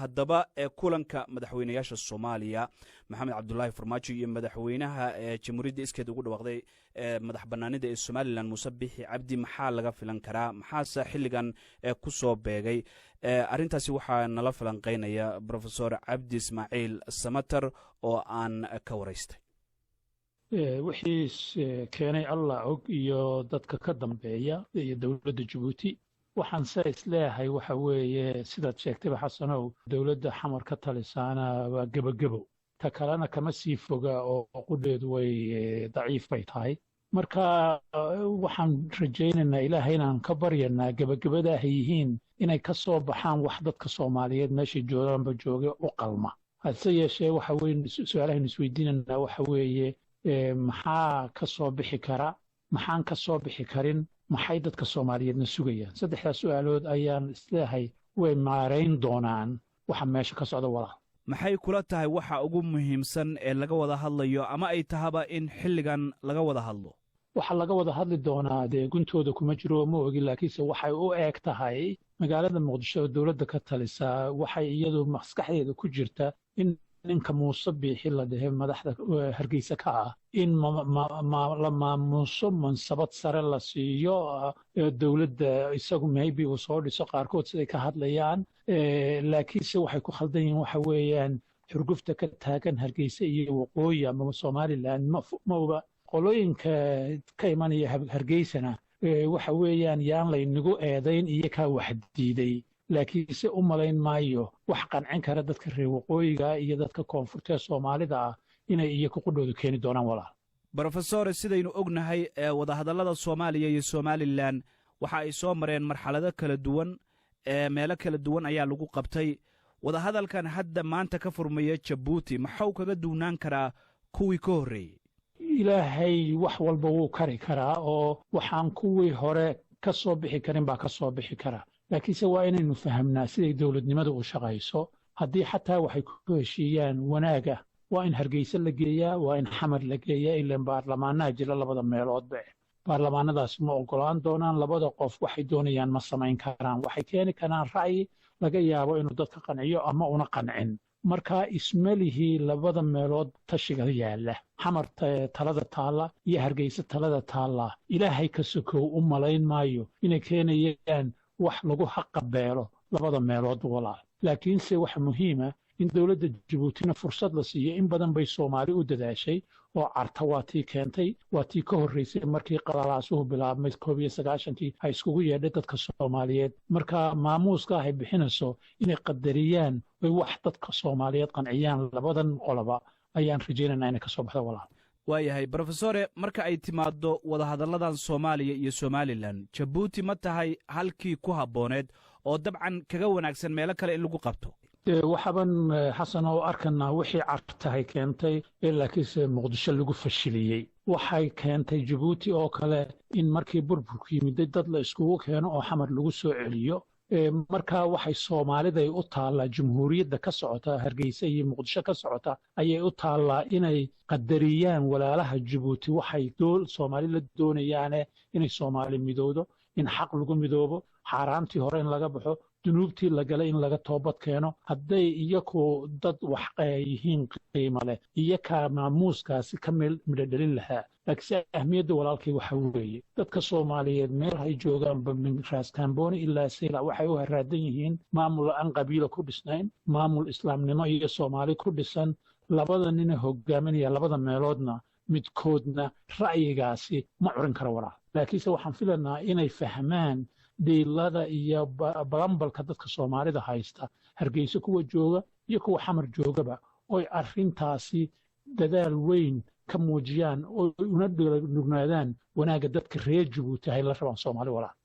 Haddaba kulanka madaxweynayaasha Soomaaliya Maxamed Cabdulaahi Farmaajo iyo madaxweynaha jamhuuriyadda iskeed ugu dhawaaqday madax banaanida ee Somaliland, Muuse Bixi Cabdi, maxaa laga filan karaa? Maxaase xilligan ku soo beegay arrintaasi? Waxaa nala falanqaynaya Professor Cabdi Ismaaciil Samater oo aan ka waraystay. Wixii keenay Allah og iyo dadka ka dambeeya iyo dowladda Jabuuti. Waxaan se isleeyahay waxa weeye, sidaad sheegtayba, Xasanow, dowladda Xamar ka talisaana waa gebagebo, ta kalena kama sii foga oo qudheedu way daciif bay tahay. Marka waxaan rajaynaynaa, Ilaahay inaan ka baryanaa, gebagabada ay yihiin inay ka soo baxaan wax dadka Soomaaliyeed meeshay joogaanba jooga u qalma. Hase yeeshee, waxa weye su-aalahaynu isweydiinanaa waxa weeye: maxaa ka soo bixi kara? Maxaan ka soo bixi karin? Maxay dadka Soomaaliyeedna sugayaan? Saddexdaas su-aalood ayaan isleeyahay way maarayn doonaan waxa meesha ka socda, walaal. Maxay kula tahay waxa ugu muhiimsan ee laga wada hadlayo ama ay tahaba in xilligan laga wada hadlo? Waxaa laga wada hadli doonaa dee guntooda kuma jiro, ma ogi, laakiinse waxay u eeg tahay magaalada Muqdisho oo dowladda ka talisaa waxay iyadu maskaxdeeda ku jirta in ninka Muuse Biixi la dhehe, madaxda Hargeysa ka ah, in la maamuuso, mansabad sare la siiyo dowladda, isagu maybe uu soo dhiso, qaarkood siday ka hadlayaan. Laakiinse waxay ku khaldan yihiin waxa weeyaan xurgufta ka taagan Hargeysa iyo waqooyi ama Somaliland mauba. Qolooyinka ka imanaya Hargeysana waxa weeyaan yaan laynagu eedayn iyo kaa wax diiday, laakiinse u malayn maayo wax qancin kara dadka reer waqooyiga iyo dadka koonfurta ee Soomaalida ah inay iyaku qudhoodu keeni doonaan, walaal. Brofesor, sidaynu ognahay, wadahadallada Soomaaliya iyo Somaliland waxa ay soo mareen marxalado kala duwan, meelo kala duwan ayaa lagu qabtay. Wadahadalkan hadda maanta ka furmaya Jabuuti maxuu kaga duwnaan karaa kuwii ka horreeyey? Ilaahay wax walba wuu kari karaa, oo waxaan kuwii hore ka soo bixi karin baa ka soo bixi karaa, laakiinse waa inaynu fahamnaa siday dowladnimadu u shaqayso. Haddii xataa waxay ku heshiiyaan wanaaga, waa in Hargeysa la geeyaa, waa in Xamar la geeyaa, ilaan baarlamaanaha jira labada meeloodba. Baarlamaanadaasi ma ogolaan doonaan? Labada qof waxay doonayaan ma samayn karaan. Waxay keeni karaan ra'yi laga yaabo inuu dadka qanciyo ama una qancin. Marka ismalihii labada meelood tashiga yaalla, Xamar talada taalla iyo Hargeysa talada taalla, Ilaahay ka sokow u malayn maayo inay keenayaan wax lagu haqabeelo labada meelood, walaal. Laakiinse waxa muhiima in dowladda Jabuutina fursad la siiyo. In badan bay Soomaali u dadaashay oo Carta waa tii keentay, waa tii ka horreysay markii qalalaasuhu bilaabmay 91-kii ay iskugu yeedhay dadka Soomaaliyeed. Marka maamuuska ay bixinayso inay qadariyaan oy wax dadka Soomaaliyeed qanciyaan labadan qoloba ayaan rajaynaynaa inay kasoo baxdo, walaal. Waayahay, brofesore, marka ay timaaddo wadahadalladan Soomaaliya iyo Somaliland, Jabuuti ma tahay halkii ku habbooneed oo dabcan kaga wanaagsan meelo kale in lagu qabto? Waxaaban, Xasan, oo arkanaa wixii Cartahay keentay ee laakiinse Muqdisho lagu fashiliyey. Waxay keentay Jabuuti oo kale in markii burburku yimiday dad la iskugu keeno oo Xamar lagu soo celiyo. Marka waxay Soomaaliday u taallaa, jamhuuriyadda ka socota Hargeysa iyo Muqdisho ka socota ayay u taallaa inay qadariyaan walaalaha Jabuuti waxay Soomaali la doonayaane, inay Soomaali midowdo, in xaq lagu midoobo, xaaraantii hore in laga baxo, dunuubtii la galay in laga toobad keeno. Hadday iyaku dad wax yihiin qiimo leh, iyakaa maamuuskaasi ka meel midho dhalin lahaa. Laakiinse ahmiyadda, walaalkay, waxa weeye dadka Soomaaliyeed meel hay joogaanba, min Raas Kamboni ilaa Sayla, waxay u haraadan yihiin maamul aan qabiila ku dhisnayn, maamul islaamnimo iyo Soomaali ku dhisan. Labada nina hogaaminaya labada meeloodna midkoodna ra'yigaasi ma curin karo, walaal. Laakiinse waxaan filanaa inay fahmaan dhiilada iyo balambalka dadka Soomaalida haysta, Hargeysa kuwa jooga iyo kuwa Xamar joogaba, oy arrintaasi dadaal weyn ka muujiyaan oo una nugnaadaan wanaagga dadka reer Jabuuti hay la rabaan Soomaali, walaal.